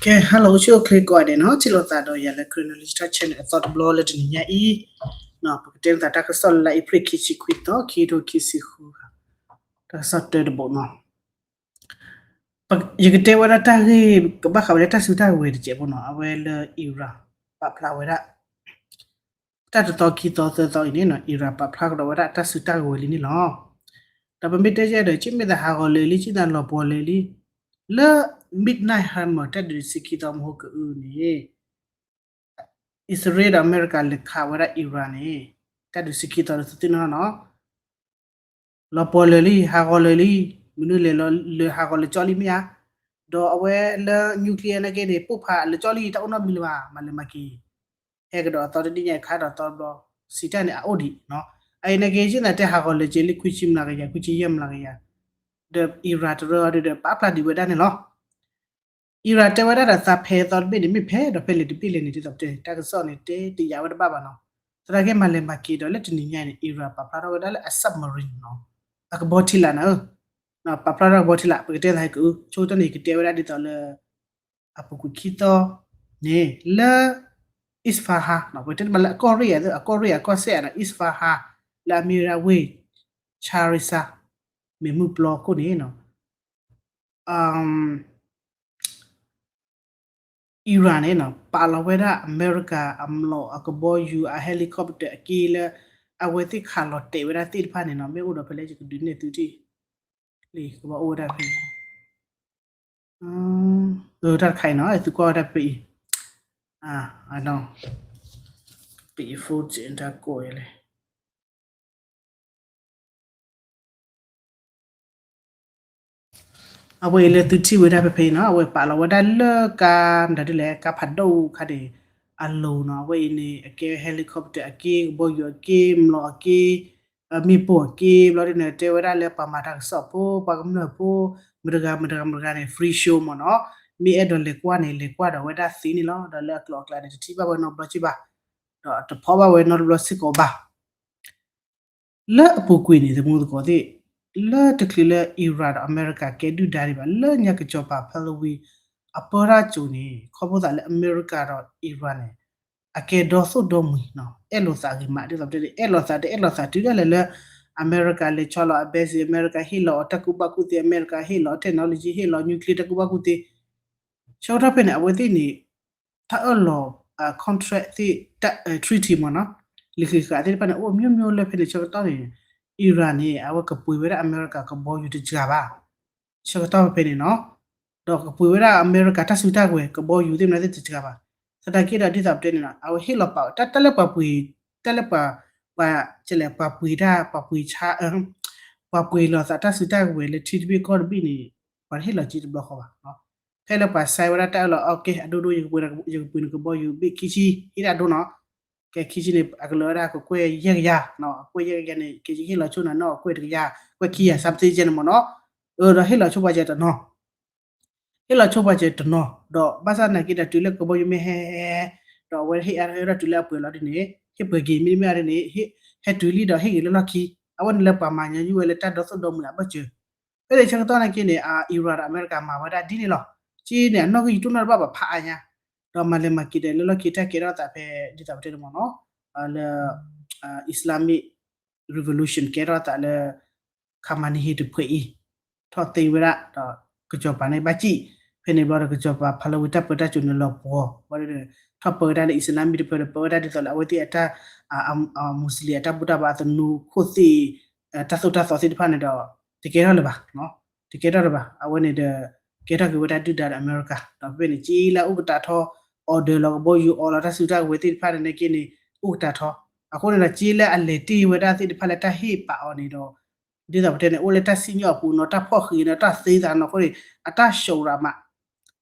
ကဲ hello ဆူၣ်အိၣ်ချ့ကိးဂၤဒဲးနီၤ, ထံၣ်လိာ်သးဒီးယၤလၢ Chronology Talk Channel အသီတဘျီလၢတနံၤညါအံၤ, ပကတဲလိာ်သးတၢ်ကစီၣ်လၢလါအ့ဖြ့ၣ်ခံဆံခွံသီ ခံကထိခံဆံဃု, တၢ်ကစီၣ်တၢတဘိနီၤ. ယကတဲဝဲဒၣ်တၢ်ဂ့ၢ်ကဘၣ်ဃးဝဲလၢတၢ်စုတၢ်ကဝဲၤတစဲးဖိနီၤ, အဝဲလၢ Iran ပာ်ဖျါဝဲဒၣ် တၢ်တသီခံသီသၢသီအံၤန့ၣ်နီၤ, Iran ပာ်ဖျါကဒီးဝဲဒၣ်တၢ်စုတၢ်ကဝဲၤလံန့ၣ်လီၤ. ဒီးပမ့ၢ်တဲယဲဒီး က့မ့ၢ်သးဟးဂီၤလၢာ်လံ, က့မ့ၢ်သးလီၤပှီၤလၢာ်လံ, လၢ Midnight Hammer တၢ်ဒုးဆံခံသီမဟိကအုန့ၣ် အံၣ်စရ့လးဒီးအမဲရကၤလဲၤခးဝဲဒၣ် Iran န့ၣ် တၢ်ဒုးဆံခံသီလၢသုသ့ၣ်နီၣ်နီၤ, လီၤပှီၤလၢာ်လံ, ဟးဂီၤလၢာ်လံ, မနုၤလဲၤလီၤလၢာ်ဟးဂီၤလၢာ်ကၠီလံမ့ၢ်ဧါ, ဒီးအဝဲလၢ nuclear နာ်က့န့ၣ် ပိၢ်ဖးလၢာ်ကၠီလံ တၢ်အိၣ်နီတမံၤလၢၤဘၣ်, မၤလဲၤမၤက့ၤ ဟဲကဒီးအသီတနံၣ်ညါ ခးဒီးသီတဘျီ, စံးတၢ်န့ၣ်အအိၣ်ဒံးနီၤ. အအံၤနာ်က့ ယနာ်တဲဟးဂီၤလၢာ်က့လံ ခွံဆံမျးကယၤ, ခွံဆံယဲၢ်မျးကယၤ, ဒီး Iran တရၢအီၤဒီး ပာ်ဖျါဒံးဝဲဒၣ်န့ၣ်လီၤ. Iran တဲဝဲဒၣ်ဒီးသးဖဲအသီတဘ့ၣ်န့ၣ် မ့ၢ်ဖဲဒီးဖဲလဲၣ်တဘ့ၣ်လဲၣ်န့ၣ် ဒ်သိးပတဲန့ၣ် တၢ်ကစီၣ်န့ၣ် တဲတယာ်ဝဲတဘၣ်ဘၣ်နီၤ. သနာ်က့မၤလဲၤမၤက့ၤဒီးလၢတနံၤညါန့ၣ် Iran ပာ်ဖျါထီၣ်ဝဲဒၣ်လၢအ submarine နီၤ, အကဘီထံလာ်န့ၣ်, ပာ်ဖျါထီၣ်ကဘီထံလာ် ပကတဲသးဟဲကအု ဆိကတၢၢ်န့ၣ် ယကတဲဝဲဒၣ်ဒ်သိးလၢ အပူၤကွံာ်ခံသီန့ၣ် လၢ Isfahan နီၤ, ပကတဲတမံၤလၢအကီၢ်ရ့ၣ်, အကီၢ်ရ့ၣ်အကီၢ်စဲၣ်နီၤ, Isfahan လၢအမ့ၢ်ဝဲဒၣ်ဝ့ၢ် Chisar မ့ၢ်မုၢ်ပျီခိၣ်န့ၣ်နီၤ, Iran န့ၣ်နီၤ ပာ်လီၤဝဲဒၣ်အမဲရကၤအမျိာ်အကဘီယူၤအ helicopter အက့လၢ အဝဲသ့ၣ်ခးလီၤတဲာ်ဝဲဒၣ်သ့ၣ်တဖၣ်န့ၣ်နီၤ, မ့ၢ်အိၣ်ဒီးဖဲလဲၣ်ယကဒုးနဲၣ်သုထံၣ်လံ, ကဘၣ်အိၣ်ဝဲဒၣ်ဖဲ တၢ်တခါအံၤနီၤ, သုကွၢ်ဝဲဒၣ်ဖဲအံၤ, ပ phone တၢ်ကိးလဲၣ် အဝဲအံၤလၢသုထံၣ်ဝဲဒၣ်ဖဲဖဲအံၤနီၤ, အဝဲပာ်လီၤဝဲဒၣ်လၢကါ မတၤဒ်လဲၣ် ကါဖးဒိၣ်ခါန့ၣ် အလိၤနီၤ, အဝဲအံၤန့ၣ် အကဲ helicopter အက့, ကဘီယူၤအက့, မျိာ်အက့, မ့ၣ်ပိၢ်အက့, ဘျီဒ်န့ၣ် တဲဝဲဒၣ်လၢပှၤမၤတၢ်ကစီၣ်ဖိ, ပှၤကမျၢၢ်ဖိ, မတၤဂၤမတၤဂၤမတၤဂၤန့ၣ် free show မ့ၢ်နီၤ, မ့ၢ်အဲၣ်ဒိးလဲၤကွၢ်န့ၣ် လဲၤကွၢ်ဒီးဝဲဒၣ်သ့န့ၣ်လီၤ, ဒီးလၢအကျိၤအကျဲန့ၣ် တထံၣ်ဘၣ်ဝဲနီတဘျီက့ဘၣ်, ဒီးတဖီဘၣ်ဝဲနီတဘျီစ့ၢ်ကီးဘၣ် လၢအပူၤကွံာ်န့ၣ် သမူသကိးသ့ၣ်, လၢတချုးလၢ Iran ဒီးအမဲရကၤကဲဒုၣ်ဒါဒံးဘၣ် လၢညါကစီၤပၤ Pahlavi အပၢတၢ်စိၤန့ၣ် ခီဖျိသးလၢအမဲရကၤဒီး Iran န့ၣ် အကဲဒီသိၣ်ဒီမှံၤနီၤ, အဲၣ်လိာ်သးဂ့ၤမး ဒ်သိးပတဲန့ၣ် အဲၣ်လိာ်သးတအဲၣ်လိာ်သးတုၤဒၣ်လဲာ်လၢ အမဲရကၤလဲၤဆီလီၤအ base အမဲရကၤဟ့ၣ်လီၤအတၢ်ကူၣ်ဘၣ်ကူၣ်သ့, အမဲရကၤဟ့ၣ်လီၤ technology ဟ့ၣ်လီၤ nuclear တၢ်ကူၣ်ဘၣ်ကူၣ်သ့ ဆၢကတီၢ်ဖဲန့ၣ် အဝဲသ့ၣ်န့ၣ် တၢ်အၢၣ်လီၤ contract သ့ၣ် treaty မ့ၢ်နီၤ, လံာ်ဃံးဃာ်သ့ၣ်တဖၣ်န့ၣ် အိၣ်မျိုးမျိုးလၢဖဲန့ၣ် ဆၢကတီၢ်န့ၣ် Iran န့ၣ် အဝဲကပှ့ၤဝဲဒၣ်အမဲရကၤကဘီယူၤတစှၤဘၣ်, ဆၢကတီၢ်ဖဲဖဲန့ၣ်နီၤ, ဒီးကပှ့ၤဝဲဒၣ်အမဲရကၤတၢ်စုတၢ်ကဝဲၤ ကဘီယူၤသ့ၣ်မနုၤသ့ၣ်တစှၤဘၣ်, သနာ်က့ဒီးဒ်သိးပတဲန့ၣ်နီၤ အဝဲဟ့ၣ်လီၤပာ်ဝဲ တၢ်လၢပှၤပှ့ၤ တၢ်လၢပှၤ ပှၤ ကလဲၣ် ပှၤပှ့ၤတၢ် ပှၤပှ့ၤဆါ ပှၤပှ့ၤလီၤသးတၢ်စုတၢ်ကဝဲၤလၢထံတဘ့ၣ်ကီၢ်တဘ့ၣ်န့ၣ် ပှၤတဟ့ၣ်လီၤက့တဘျီဃီဘၣ်, ဖဲလၢပှၤ sign ဝဲဒၣ်တၢ်အၢၣ်လီၤ okay အဒိဒိ ယကပှ့ၤနကဘီယူၤဘ့ၣ်ခံဆံ ဟ့ၣ်ဒၣ်ဒိနီၤ, ကဲခံဆံန့ၣ် အကလၢၤဝဲဒၣ်ကကွဲၢ်ယဲၢ်ကယၤ, အကွဲၢ်ယဲၢ်ကယၤန့ၣ် က့ၤယဟ့ၣ်လီၤဆိနၤနီၤ အကွဲၢ်တကယၤ ကွဲၢ်ခံကယၤ something န့ၣ်မ့ၢ်နီၤ, ဒီးဟ့ၣ်လီၤဆိပှၤစဲးတနီၤ ဟ့ၣ်လီၤဆိပှၤစဲးတနီၤ ဒီးဘၣ်ဆၣ်သနာ်က့ဒီးတုၤလၢကဘီယူၤမ့ၢ်ဟဲ ဒီးအဝဲဟ့ၣ်အါထီၣ်ဟ့ၣ်ထီၣ်တုၤလၢအပှဲၤလီၤဒ်န့ၣ် ဟ့ၣ်ပှဲၤက့ၤမ့တမ့ၢ်အါဒ်န့ၣ် ဟဲတုၤလံဒီးဟ့ၣ်ဂ့ၤလၢလီၢ်ခံ, အဝဲန့ၣ်လၢပှၤမၤညါယုၢ်ဝဲလၢတၢ်ဒီသိၣ်ဒီမှံၤအဘၢၣ်စၢၤ, ဖဲန့ၣ်ဆၢကတီၢ်နာ်က့န့ၣ် Iran ဒီးအမဲရကၤမၤဝဲဒၣ်ဒ်န့ၣ်လီၤ, က့န့ၣ် အနီၣ်ဂံၢ်ယတိၢ်နီၣ်တဘၣ်ဘၣ်ဖးအါညါ, ဒီးမၤလဲၤမၤက့ၤဒီးလၢလီၢ်ခံတၢ်ကဲထီၣ်သးဖဲ ဒ်သိးပတဲန့ၣ်မ့ၢ်နီၤ, လၢ Islamic Revolution ကဲထီၣ်သးလၢ ခါမၤနဟ့တဖှဲးအံၤ ထီၣ်သ့ဝဲဒၣ် ဒီးကစီၤပၤန့ၣ်ဘၣ်စံၣ်, ဖဲန့ၣ်ဘျီဒီးကစီၤပၤ ဖၤလၢဝံၤတၢ်ပၢတၢ်စိၤန့ၣ်လီၤပှီၤ, ဘၣ်ဒီး ထီၣ်ပၢဝဲဒၣ်လၢ Islamic တဖှဲးဒီး ပၢဝဲဒၣ်ဒ်သိးလၢအဝဲသ့ၣ်အတၢ် Muslim အတၢ်ဘူၣ်တၢ်ဘါအသနူခိၣ်သ့ၣ် တၢ်သိၣ်တၢ်သီသ့ၣ်တဖၣ်န့ၣ်ဒီး တကဲထီၣ်လၢၤဘၣ်, တကဲထီၣ်လၢၤဘၣ်, အဝဲန့ၣ်ဒီး ကဲထီၣ်က့ၤဝဲဒၣ်ဒုၣ်ဒါဒီးအမဲရကၤ, ဒီးဖဲဖဲန့ၣ် က့လၢအအိၣ်ကတာ်ထီ order လီၤကဘီယူၤအီၤလီၤတၢ်စုတၢ်ကဝဲၤသ့ၣ်တဖၣ်န့ၣ်နာ်က့န့ၣ် အိၣ်ကတာ်ထီ, အဃိန့ၣ်ဒီး က့လၢအလဲၤတ့ၢ်ဝဲဒၣ်သ့ၣ်တဖၣ်လၢတၢ်ဟ့ၣ်ပာ်အီၤန့ၣ်ဒီး ဒ်သိးပတဲန့ၣ် အိၣ်လၢတၢ်စံၣ်ညီၣ်အပူၤနီၤ, တၢ်ဖီၣ်ဃံးနီၤ, တၢ်သ့သးနီၤ, အဃိန့ၣ် အတၢ် show ရမး,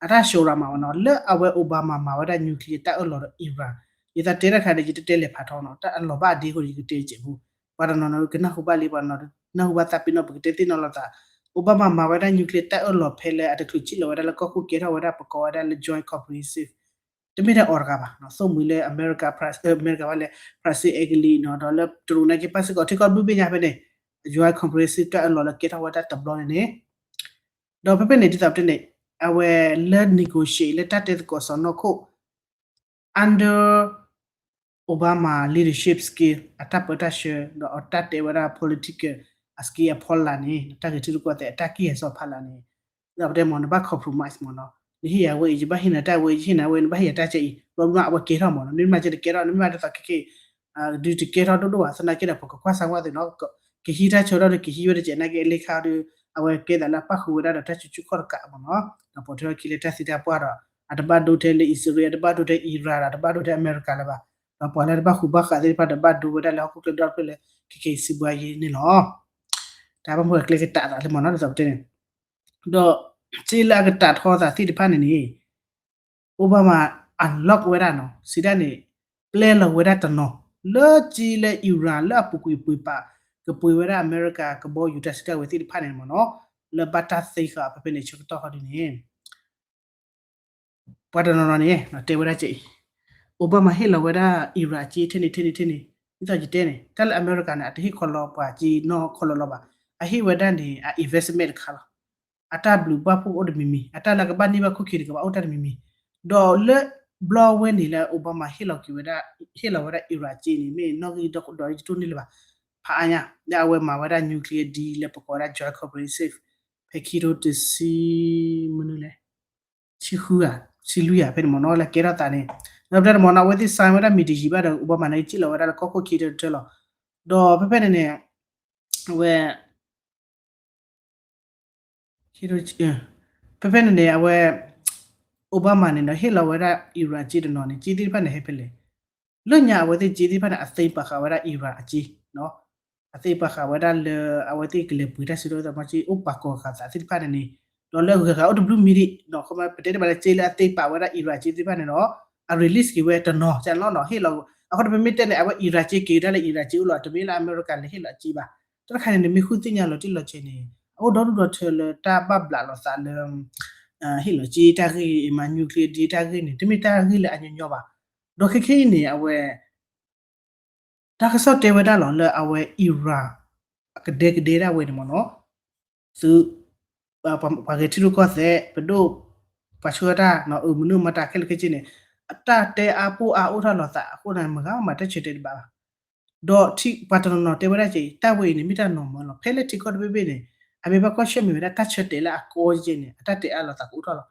အတၢ် show ရမးဝဲနီၤ, လၢအဝဲ Obama မၤဝဲဒၣ် nuclear တၢ်အၢၣ်လီၤဒီး Iran, ယသးတဲတၢ်ခါဒီး ယတတဲလဲၤဖးထီနီၤ, တၢ်အလီၤဘၣ်အဒ့အဃိန့ၣ် ယကတဲစဲးဖိ, ပှၤတနီၤနီၤကနၢ်ဟူဘၣ်လံ, ပှၤတနီၤနၢ်ဟူဘၣ်သးပ့ၤနီၤ ပကတဲသ့ၣ်နီၣ်လိာ်သး, Obama မၤဝဲဒၣ် nuclear တၢ်အၢၣ်လီၤဖဲလၢအတချုးစံၣ်လီၤဝဲဒၣ်လၢကီၢ်ခိၣ်ကဲထီၣ်ဝဲဒၣ် ပကိးဝဲဒၣ်လၢ Joint Comprehensive တမ့ၢ်ထဲအီၤတဂၤဘၣ်, သိၣ်မှံၤလၢအမဲရကၤ, အမဲရကၤဘၣ်လဲၣ်, ဖရၣ်စ့ၣ်, အဲကလံးနီၤ, ဒီးလၢတရူးနာ်က့ ပၣ်စ့ၢ်ကီး ထံကီၢ်ဘျုးဘ့ၣ်ညါဖဲန့ၣ်, Joint Comprehensive တၢ်အၢၣ်လီၤလၢကဲထီၣ်ဝဲဒၣ်တဘျီန့ၣ်န့ၣ်, ဒီးဖဲဖဲန့ၣ် ဒ်သိးပတဲန့ၣ် အဝဲလၢ negotiate လၢတၢ်တဲသကိးစီၢ်နီၤခိၣ် under Obama leadership skill အတၢ်ပၢတၢ်ဆှၢ ဒီးအတၢ်တဲဝဲဒၣ် political အ skill အဖီလာ်န့ၣ် တၢ်ဂဲၤထံရူၢ်ကီၢ်သဲးအတၢ်ကံၢ်ဟဲစီၤဖးလာ်န့ၣ် ဒီးပတဲမ့ၢ် နဘၣ် compromise မ့ၢ်နီၤ, နဟ့ၣ်ယၤဝဲအံၤ ယဘၣ်ဟ့ၣ်နၤတၢ်ဝဲ ယဟ့ၣ်နၤဝဲ နဘၣ်ဟ့ၣ်ယၤတၢ်ကဲအံၤ ဘျီမ့ၢ်အဝဲကဲထီၣ်မ့ၢ်နီၤ, မ့တမ့ၢ်ကဲတကဲထီၣ် နမ့ၢ်မၤဒ်သိးခဲကဲ ဒုးတကဲထီၣ်ဒိၣ်ဒိၣ်ဘၣ် သနာ်က့ဒီး ပကကွၢ်ဆၢဝဲသ့ၣ်နီၤ, ကဟံးတၢ်ဆၢထီၣ်ဒီး ကဟံးဝဲတကဲးနာ်က့အလ့ခါဒီး အဝဲကဲသးလၢအပၣ်ဃုာ်ဝဲဒၣ်ဒီးတၢ်စုဆူၣ်ခီၣ်တကးမ့ၢ်နီၤ, ဒီးပိာ်ထွဲထီၣ်ခံလၢတၢ်သံတၢ်ပှၢ်ဒီး အတဘၣ်ဒိထဲလၢအံၣ်စရ့လး အတဘၣ်ဒိထဲအမဲရကၤလၢၤဘၣ်, ဒီးပှၤလၢတဘၣ်ဃူဘၣ်ဃးသ့ၣ်တဖၣ်ဒီးဘၣ်ဒိဝဲဒၣ်လၢဟီၣ်ခိၣ်ချၢဒီဖျၢၣ်လၢ ခဲကဲအံၤစုဘှါယံၤန့ၣ်လီၤ. တၢ်ဘၣ်မနုၤအကျဲကတးသးလၢမ့ၢ်နီၤ ဒ်သိးပတဲန့ၣ်, ဒီးစ့လၢအကတးထီသးသ့ၣ်တဖၣ်န့ၣ်န့ၣ် Obama unlock ဝဲဒၣ်နီၤ စံးတၢ်န့ၣ် ပျဲလီၤဝဲဒၣ်တနီၤ လၢစ့လၢ Iran လၢအပူၤကွံာ်ပှ့ၤပာ် ကပှ့ၤဝဲဒၣ်အမဲရကၤကဘီယူၤတၢ်စုကဝဲၤသ့ၣ်တဖၣ်န့ၣ်မ့ၢ်နီၤ, လၢဘၣ်တၢ်သ့ဃာ်အီၤဖဲဖဲန့ၣ်ဆၢကတီၢ်ခီဒ်န့ၣ် ပှၤတနီၤနီၤန့ၣ် တဲဝဲဒၣ်ကဲအံၤ, Obama ဟ့ၣ်လီၤဝဲဒၣ် Iran အစ့ထဲန့ၣ်ထဲန့ၣ်ထဲန့ၣ်, ဒ်သိးယတဲန့ၣ် တၢ်လၢအမဲရကၤန့ၣ် အတဟ့ၣ်ခီလီၤပှၤစ့နီၢ်ခီလီၤလီၤဘၣ်, အဟ့ၣ်ဝဲဒၣ်န့ၣ် အ investment တခါလီၤ. အတၢ်ဘျုးဘၣ်ဖှိၣ်အိၣ်တမံၤမံၤ, အတၢ်လၢကဘၣ်န့ၢ်ဘၣ်ခိၣ်ခံန့ၣ် ကဘၣ်အိၣ်တၢ်တမံၤမံၤ, ဒီးလၢဘျီဝဲန့ၣ်လၢ Obama ဟ့ၣ်လီၤက့ၤဝဲဒၣ် ဟ့ၣ်လီၤဝဲဒၣ် Iran အစ့န့ၣ် မ့ၢ်နီၣ်ဂံၢ်ဒီးဒီးတတိၢ်န့ၢ်လၢၤဘၣ်, ဖးအါညါ လၢအဝဲမၤဝဲဒၣ် nuclear deal လၢပကိးဝဲဒၣ် Joint Comprehensive ဖဲခံထိတဆံ မနုၤလဲၣ် ဆံဃုဧါ ဆံလွံၢ်ဧါ ဖဲန့ၣ်မ့ၢ်နီၤ လၢကဲထီၣ်သးန့ၣ်, ဒီးဖဲန့ၣ်မ့ၢ်နီၤ အဝဲသ့ၣ် sign ဝဲဒၣ်မ့ၢ်တယံာ်ဘၣ်ဒီး Obama န့ၣ် စံၣ်လီၤဝဲဒၣ်လၢကီၢ်ခိၣ်ခံတထၢလီၤ. ဒီးဖဲဖဲန့ၣ်န့ၣ် အဝဲ ဖဲဖဲန့ၣ်န့ၣ် အဝဲ Obama န့ၣ်ဒီး ဟ့ၣ်လီၤဝဲဒၣ် Iran စ့တနီၤန့ၣ် စ့သ့ၣ်တဖၣ်န့ၣ်ဟဲဖဲလဲၣ်, လၢညါအဝဲသ့ၣ်စ့သ့ၣ်တဖၣ်န့ၣ် အသ့ပာ်ဃာ်ဝဲဒၣ် Iran အစ့ အသ့ပာ်ဃာ်ဝဲဒၣ်လၢ အဝဲသ့ၣ်ကလဲၤပှ့ၤတၢ်စုဒီး သးမီစ့အိၣ်ပာ်ကီၤဃာ်သးသ့ၣ်တဖၣ်န့ၣ်န့ၣ်, ဒီးလၢဂၤဂၤအိၣ်တဘျုးမံၤဒံး ပတဲတဘၣ်လၢစ့လၢအသ့ပာ်ဝဲဒၣ် Iran စ့သ့ၣ်တဖၣ်န့ၣ်ဒီး အ release က့ၤဝဲတနီၤ ကလီနီၤ ဟ့ၣ်လီၤ, အဃိန့ၣ် ပမ့ၢ်တဲန့ၣ် အဝဲ Iran စ့က့ၤဒၣ်လၢ Iran စ့အိၣ်လီၤ တမ့ၢ်လၢအမဲရကၤလဲၤဟ့ၣ်လီၤအစ့ဘၣ်. တၢ်တခါန့ၣ် နမ့ၢ်ဃုသ့ၣ်ညါလီၤတံၢ်လီၤဆဲးန့ၣ် အအိၣ်ဒီဒူၣ်ဒီထၢလၢတၢ်ဘၣ်ဘျးလိာ်သးလၢ ဟ့ၣ်လီၤစ့တၢ်ဂ့ၢ် မၤ nuclear deal တၢ်ဂ့ၢ်န့ၣ် တမ့ၢ်တၢ်ဂ့ၢ်လၢအညီညီဘၣ်. ဒီးခဲခဲအံၤန့ၣ် အဝဲ တၢ်ကစီၣ်တဲဝဲဒၣ်လီၤလၢအဝဲ Iran အကဒဲကဒဲဒၣ်ဝဲန့ၣ်မ့ၢ်နီၤ, သု ပှၤဂဲၤထံရူၢ်ကီၢ်သဲး ပဒိၣ် ပှၤဆှၢတၢ် အမနုၤမတၤခဲလၢာ်ခဲဆ့န့ၣ် အတၢ်တဲအါပိၢ်အါအိၣ်ထီၣ်လိာ်သးအဃိန့ၣ် မ့ၢ်ဂ့ၤမးတၢ်ဆၢတဲာ်တဘၣ်ဘၣ်. ဒီးပှၤတနီၤနီၤတဲဝဲဒၣ်က့ၤ တၢ်ဝဲအံၤန့ၣ် မ့ၢ်တၢ်နီၢ်မၢလီၤ ဖဲလၢထံကီၢ်တဘ့ၣ်ဘ့ၣ်န့ၣ် အမ့ၢ်ဘၣ်ကွၢ်ဆၢၣ်မဲာ်ဝဲဒၣ်တၢ်ဆၢတဲာ်လၢအကီကဲန့ၣ် အတၢ်တဲအါလိာ်သးကအိၣ်ထီၣ်လီၤ.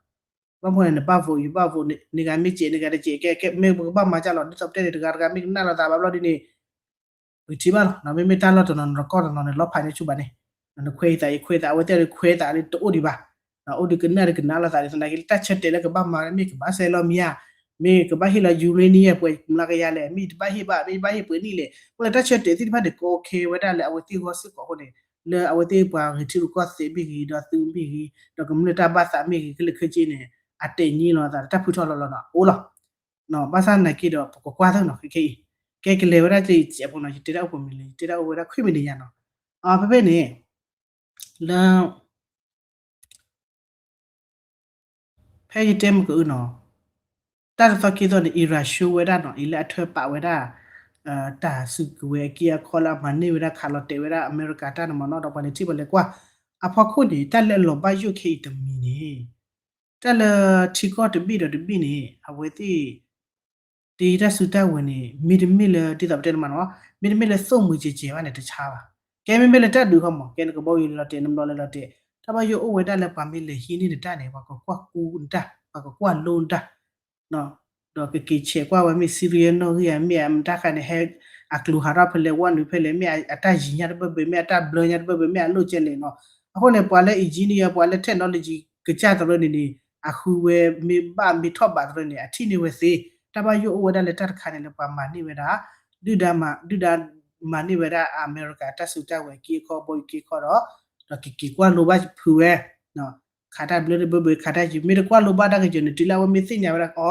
ဘၣ်မနုၤန့ၣ် နဘၣ် vote ယဘၣ် vote န့ၣ် နဂၤမ့ၢ်စဲး နဂၤတစဲး ကဲ ကဲ မ့ၢ်ပကဘၣ်မၤကၢ်လီၤ ဒ်သိးပတဲန့ၣ် တဂၤတဂၤမ့ၢ်ကနၣ်လိာ်သးဘၣ်ဘျီဒ်န့ၣ် ပထံၣ်ဘၣ်လီၤ မ့မ့ၢ်တၢ်လီၢ်တနီၤနီၤ ကီၢ်တနီၤန့ၣ် လီၤဖးညါဆူၣ်ဘၣ်န့ၣ် နခွဲးယသး ယခွဲးသး အဝဲသ့ၣ်န့ၣ်ခွဲးသးန့ၣ်တအိၣ်ဒံးဘၣ်, အိၣ်ဒံးကနၣ်ဒီးကနၣ်လိာ်သးဒ်သနာ်က့ တၢ်ဆၢတဲာ်လၢကဘၣ်မၤမ့ၢ်ကဘၣ်စဲးလီၤမ့ၢ်ဧါ, မ့ၢ်ကဘၣ်ဟ့ၣ်လီၤ uranium ပှဲၤမလါကယၤလဲၣ် မ့ၢ်တဘၣ်ဟ့ၣ်ဘၣ် မ့ၢ်တဘၣ်ဟ့ၣ်ပှဲၤနံၣ်လဲၣ် အဃိလၢတၢ်ဆၢတဲာ်သ့ၣ်တဖၣ်န့ၣ် ကီခဲဝဲဒၣ်လၢအဝဲသ့ၣ်ဂီၢ်စ့ၢ်ကီးအဃိန့ၣ် လၢအဝဲသ့ၣ်ပှၤဂဲၤထံရူၢ်ကီၢ်သဲးမ့ၢ်ဂ့ၤ ဒီးသုးမ့ၢ်ဂ့ၤ ဒီးကမျၢၢ်တၢ်ဘၣ်သးမ့ၢ်ဂ့ၤ ခဲလၢာ်ခဲဆ့န့ၣ် အတဲာ်ညံလိာ်သး တၢ်ဖုထီၣ်လီၤလီၤန့ၣ် အိၣ်လီၤ. ဘၣ်ဆၣ်သနာ်က့ဒီး ပကကွၢ်သ့နီၤ ခဲခဲအံၤ ကဲကလဲၤဝဲဒၣ်ကဲအံၤစဲးဖိနီၤ ယတဲဒၣ်အိၣ်ပှဲၤမံၤလဲၣ် ယတဲဒၣ်အိၣ်ဝဲဒၣ်ခွံမံၤန့ၣ်ယါနီၤ, ဖဲဖဲန့ၣ် လၢ ဖဲယတဲမ့ၢ်ကအုနီၤ, တၢ်တသီခံသီန့ၣ် Iran ဆှၢဝဲဒၣ်နီၤ အံၤလၢအထၢပာ်ဝဲဒၣ် တၢ်စုကဝဲၤအက့အခီလၢအမၤန့ၢ်ဝဲဒၣ် ခးလီၤတဲာ်ဝဲဒၣ်အမဲရကၤတၢ်န့ၣ်မ့ၢ်နီၤ ဒီးပှၤန့ၣ်ထံၣ်ပှၤလဲၤကွၢ် အဖီခိၣ်န့ၣ် တၢ်လၢအလီၤဘၣ်ယိၣ်ခဲအံၤတမံၤန့ၣ် တၢ်လၢထံကီၢ်တဘ့ၣ်ဒီးတဘ့ၣ်န့ၣ် အဝဲသ့ၣ် တ့တၢ်စုတၢ်ဝဲၤန့ၣ် မ့တမ့ၢ်လၢဒ်သိးပတဲန့ၣ်မ့ၢ်နီၤ မ့တမ့ၢ်လၢသိၣ်မှံၤစဲးစဲးဘၣ်န့ၣ် တဆါဘၣ်. ကဲမ့မ့ၢ်လၢတၢ်ဒုးခီမး ကဲနကဘီယူၤလီၤတဲာ် နဘျီလၢလီၤတဲာ် တၢ်ဘၣ်ယိၣ်အိၣ်ဝဲဒၣ်လၢပှၤမ့ၢ်လဲၤဟံးန့ၢ်နတၢ်န့ၣ် ပှၤကကွၢ်ကူနတၢ် ပှၤကကွၢ်လိနတၢ် ဒီးကက့ၤဆဲးကွၢ်ဝဲမ့ၢ် Syria နီၣ်ဂံၢ်ဧါ မ့ၢ်အမတၢ်ခါန့ၣ် ဟဲအကျိၤဟးထီၣ်ဖဲလဲၣ် ဝဲနုာ်ဖဲလဲၣ် မ့ၢ်အတၢ်ယံၤညါတဘၢဘၢ မ့ၢ်အတၢ်ဘျၢညါတဘၢဘၢ မ့ၢ်အလိၣ်ကဲလဲၣ်နီၤ. အဃိန့ၣ် ပှၤလၢ engineer ပှၤလၢ technology ကစၢ်သရၢန့ၣ်န့ၣ် အဃုဝဲမ့ၢ်ဘၣ်မ့ၢ်ထီၣ်ဘးသရၢန့ၣ် အထံၣ်န့ၢ်ဝဲသ့ တၢ်ဘၣ်ယိၣ်အိၣ်ဝဲဒၣ်လၢတၢ်တခါန့ၣ်လၢပှၤမၤန့ၢ်ဝဲဒၣ် ဒုၣ်ဒါမၤ ဒုၣ်ဒါမၤန့ၢ်ဝဲဒၣ်အမဲရကၤတၢ်စုတၢ်ဝဲၤက့အခီ ဘီယူၤက့အခီဒီး ဒီးကက့ၤကွၢ်လိဘၣ်ဖုးဝဲ ခးတၢ်ဘျၢတဘၢဘၢ ခးတၢ်ယံၤ မ့ၢ်တကွၢ်လိဘၣ်တၢ်ကစၢၤန့ၣ် တုၤလၢအဝဲမ့ၢ်သ့ၣ်ညါဝဲဒၣ် အီ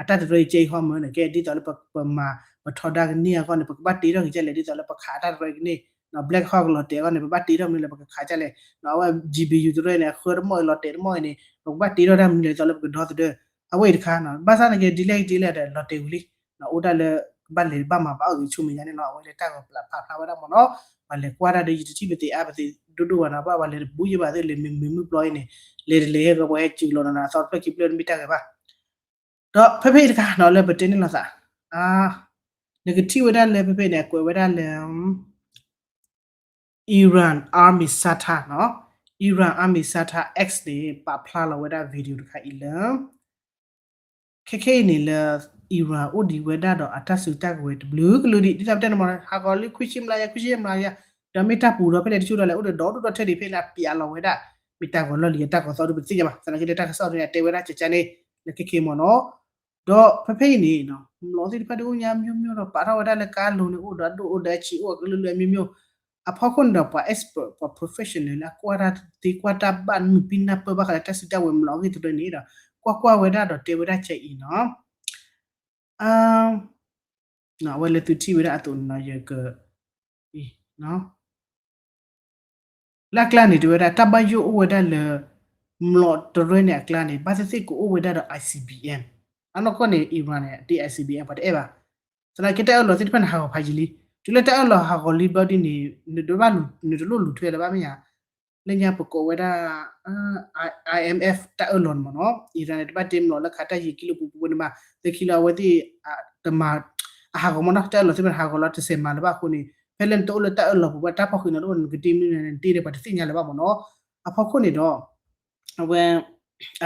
အတၢ်တရၢအံၤကဲအံၤဟီမၢန့ၣ် ကဲဒ်သိးလၢပမၤ ပထီဒါကန့ၢ်အဂီၢ်န့ၣ် ပကဘၣ်တ့ထီၣ်က့ၤကဲလဲၣ် ဒ်သိးလၢပခးတၢ်တရၢအံၤကန့ၢ် ဘျဲၣ်ကဟီၣ်ကလီၤတဲာ်အဂီၢ်န့ၣ် ပဘၣ်တ့ထီၣ်မနုၤလဲၣ် ပကခးကဲလဲၣ် အဝဲ GPU တရၢန့ၣ် အဃၢတမီၢ်အံၤလီၤတဲာ်တမီၢ်အံၤန့ၣ် ပကဘၣ်တ့ထီၣ်တၢ်မနုၤလဲၣ် ဒ်သိးလၢပကဒီသဒၢ အဝဲအံၤတခါ ဘၣ်ဆၣ်န့ၣ်က့ ဒ်လဲၣ်ဒ်လဲၣ်ဒီး လီၤတဲာ်ဝံၤလံ အိၣ်ဒၣ်လၢ ဘၣ်လဲၤဘၣ်မၤဘၣ်အီၣ်ဂ့ၤဆူမဲာ်ညါန့ၣ်လီၤ. အဝဲလၢတၢ်ဂီၤပာ်ဖျါဝဲဒၣ်မ့ၢ်နီၤ, ပှၤလဲၤကွၢ်တၢ်ဒီး ယတထံၣ်ပသ့ၣ်အါပသ့ၣ်ဒိၣ်ဒိၣ်ဘၣ်နီၤ, ဘၣ်ပှၤလဲၤတဘူးယဘၣ်သ့ၣ်လဲၤမုာ်မုာ်မုာ်ပျီအံၤန့ၣ်, လဲၤတလဲၤဟဲကီးပှၤဟဲစူၤလီၤနီၤနီၤ, အသီတဖျၢၣ်ခံဖျၢၣ်မ့ၢ်တၢ်ဂ့ၤဘၣ်. ဒီးဖဲဖဲအံၤတခါနီၤ လၢပတဲန့ၣ်လိာ်သး, နကထံၣ်ဝဲဒၣ်လၢဖဲဖဲန့ၣ် အကွဲးဝဲဒၣ်လၢ Iran Army Center နီၤ, Iran Army Center X န့ၣ် ပာ်ဖျါလီၤဝဲဒၣ် video တခါအံၤလၢ ခဲခဲအံၤန့ၣ်လၢ Iran အိၣ်ဒံးဝဲဒၣ်ဒီးအတၢ်စုတၢ်ကဝဲၤတဘျုးကလုာ်ဒံး ဒ်သိးပတဲန့ၣ်မ့ၢ် ဟးဂီၤလံခွံဆံမျးယၤ ခွံဆံမျးယၤ, ဒီးမ့ၢ်တၢ်ပူၤဒီးဖဲလဲၣ်တဆူၣ်ဒီးလဲၣ် အိၣ်ဒီးဒီဒူၣ်ဒီထၢဒံး ဖဲလၢအပျးလီၤဝဲဒၣ် မ့ၢ်တၢ်ဂီၤလီၢ်လံၤအတၢ်ဂီၤသီဒုးပတသ့ၣ်ညါဘၣ်. သနာ်က့လၢ တၢ်ကစီၣ်ဒုးန့ၣ် အတဲဝဲဒၣ်ကကန့ၣ် လၢခဲခဲမ့ၢ်နီၤ. ဒီးဖဲဖဲအံၤန့ၣ် မျိာ်သ့ၣ်တဖၣ်ဒုးအိၣ်ညါ မျိုးမျိုး ဒီးပာ်ထီၣ်ဝဲဒၣ်လၢကါလိၤန့ၣ် အိၣ်ဒီးအဒိၣ်အိၣ်ဒီးအဆံးအိၣ်အကလုာ်လုာ်အမျိုးမျိုး. အဖီခိၣ်န့ၣ်ဒီးပှၤ expert ပှၤ professional လၢအကွၢ်တၢ်သ့ကွၢ်တၢ်ဘၣ်နုာ်ပံနၢ်ပၢၢ်ဘၣ်ဃးလၢတၢ်စုတၢ်ဝဲၤမျိာ်အဂ့ၢ်တရၢန့ၣ်ဒီး ကွၢ်ကွၢ်ဝဲဒၣ်ဒီးတဲဝဲဒၣ်ကအံၤနီၤ. အဝဲလၢသုထံၣ်ဝဲဒၣ်အသိးန့ၣ်နီၤ ယက လၢအကျါန့ၣ် တဲဝဲဒၣ် တၢ်ဘၣ်ယိၣ်အိၣ်ဝဲဒၣ်လၢ မျိာ်တရၢန့ၣ်အကျါန့ၣ် ဘၣ်သ့ၣ်သ့ၣ်ကအိၣ်ဝဲဒၣ်ဒီး I C B M. အနီၢ်ကီၢ်န့ၣ် Iran န့ၣ် ဒ် I C B M ပှၤတအဲၣ်ဘၣ်. သနာ်က့တၢ်အၢၣ်လီၤသ့ၣ်တဖၣ်န့ၣ် ဟးဂီၤဖးယံာ်လံ. တုၤလၢတၢ်အၢၣ်လီၤဟးဂီၤလံဘျီဒ်န့ၣ် နတဘၣ်လူၤ နတလိၣ်လူၤထွဲလၢၤဘၣ်မ့ၢ်ဧါ. လၢညါပကိးဝဲဒၣ် I M F တၢ်အၢၣ်လီၤန့ၣ်မ့ၢ်နီၤ Iran န့ၣ် တဘၣ်တ့မျိာ်လၢခးတၢ်ယံာ်ကံလိပူၤပူၤန့ၣ်ဘၣ် သ့ခံလၢအဝဲသ့ၣ် တမၤ အဟးဂီၤမ့ၢ်နီၤ တၢ်အၢၣ်လီၤသ့ၣ်တဖၣ်န့ၣ် ဟးဂီၤလီၤတစဲးမၤလၢၤဘၣ်အဃိန့ၣ် ဖဲလၢနတအိၣ်လၢတၢ်အၢၣ်လီၤပူၤဘၣ် တၢ်ဖီၣ်ဃံးန့ၣ်တအိၣ်န့ၣ် နကတ့မနုၤန့ၣ် နတ့ဒီးပှၤတသ့ၣ်ညါလၢၤဘၣ်မ့ၢ်နီၤ. အဖီခိၣ်န့ၣ်ဒီး အဝဲ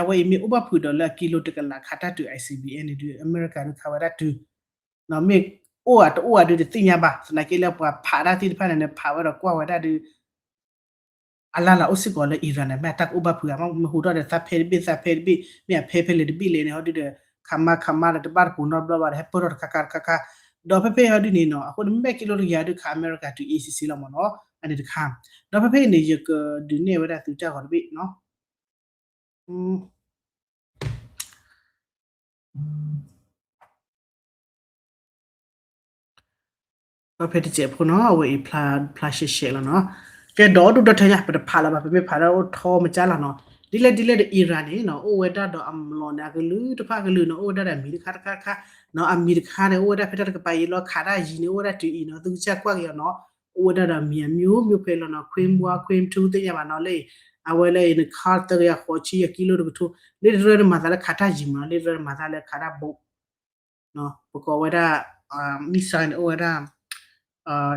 အဝဲအံၤမ့ၢ်အိၣ်ဘၣ်ဖုးဒီးလၢအကံလိတကလးခးတၢ်တုၤ I C B M န့ၣ်ဒုး အမဲရကၤဒုးခးဝဲဒၣ်တုၤ မ့ၢ်အိၣ်အတအိၣ်အဒုးတသ့ၣ်ညါဘၣ် သနာ်က့လၢပှၤဖးတၢ်သ့ၣ်တဖၣ်န့ၣ် နဖးဝဲဒီးကွၢ်ဝဲဒၣ်ဒုး အလၢ်လၢ်အိၣ်စ့ၢ်ကီးလၢ Iran န့ၣ် မ့ၢ်အတၢ်ကအိၣ်ဘၣ်ဖုးဧါ မ့ၢ်ဟူးထီၣ်ဒီးသးဖဲတဘ့ၣ်သးဖဲတဘ့ၣ် မ့ၢ်အဖဲဖဲလဲၣ်တဘ့ၣ်လဲၣ်န့ၣ် ဟီဒုးဒီး ခးမါခးမါလၢတဘၣ်တပူၤနီတဘျီဘၣ်ဒီး ဟဲပၢၢ်ထီၣ်တခါခါတခါခါ ဒီးဖဲဖဲဟီဒုးန့ၣ်နီၤ အဃိန့ၣ်မ့ၢ်ကံလိတကယၤဒုးခးအမဲရကၤတုၤ A C C လီၤမ့ၢ်နီၤ အန့ၣ်တခါ ဒီးဖဲဖဲအံၤန့ၣ် ယကဒုးနဲၣ်ဝဲဒၣ်သုတၢ်ဂီၤတဘ့ၣ်နီၤ ဖဲတစဲးဖိနီၤ အဝဲအံၤဖျါရှဲရှဲလီၤနီၤ ကဲဒီးဒိၣ်ဒီထၢညါ ပတဖးလၢၤဘၣ် ပမ့ၢ်ဖးဒီးအိၣ်ထီမကၢ်လီၤနီၤ ဒ်လဲၣ်ဒ်လဲၣ်ဒီး Iran န့ၣ်နီၤ အိၣ်ဝဲဒၣ်ဒီးအမျိာ်န့ၣ် အကလုာ်တဖၣ်ကလုာ်နီၤ အိၣ်ဝဲဒၣ်ဒီးအမံၤတခါတခါတခါနီၤ အမံၤတခါန့ၣ် အိၣ်ဝဲဒၣ်ဖဲတၢ်တကပၤအံၤလီၤ ခးတၢ်ယံၤန့ၣ် အိၣ်ဝဲဒၣ်တုၤအံၤနီၤ သုကစၢ်ကွၢ်က့ၤအီၤနီၤ အိၣ်ဝဲဒၣ်ဒီးအမံၤအမျိုးမျိုးဖဲလီၤနီၤ Queen One Queen Two သ့ၣ်ညါဘၣ်နီၤ လၢအံၤ အဝဲလၢအံၤန့ၣ် ခါသၢကယၤဃိးဆံယၤကံလိတကထိ လၢတရၢန့ၣ်မၤသးလၢခးတၢ်ယံၤမး လၢတရၢန့ၣ်မၤသးလၢခးတၢ်ဘိး ပကိးဝဲဒၣ် missile န့ၣ် အိၣ်ဝဲဒၣ်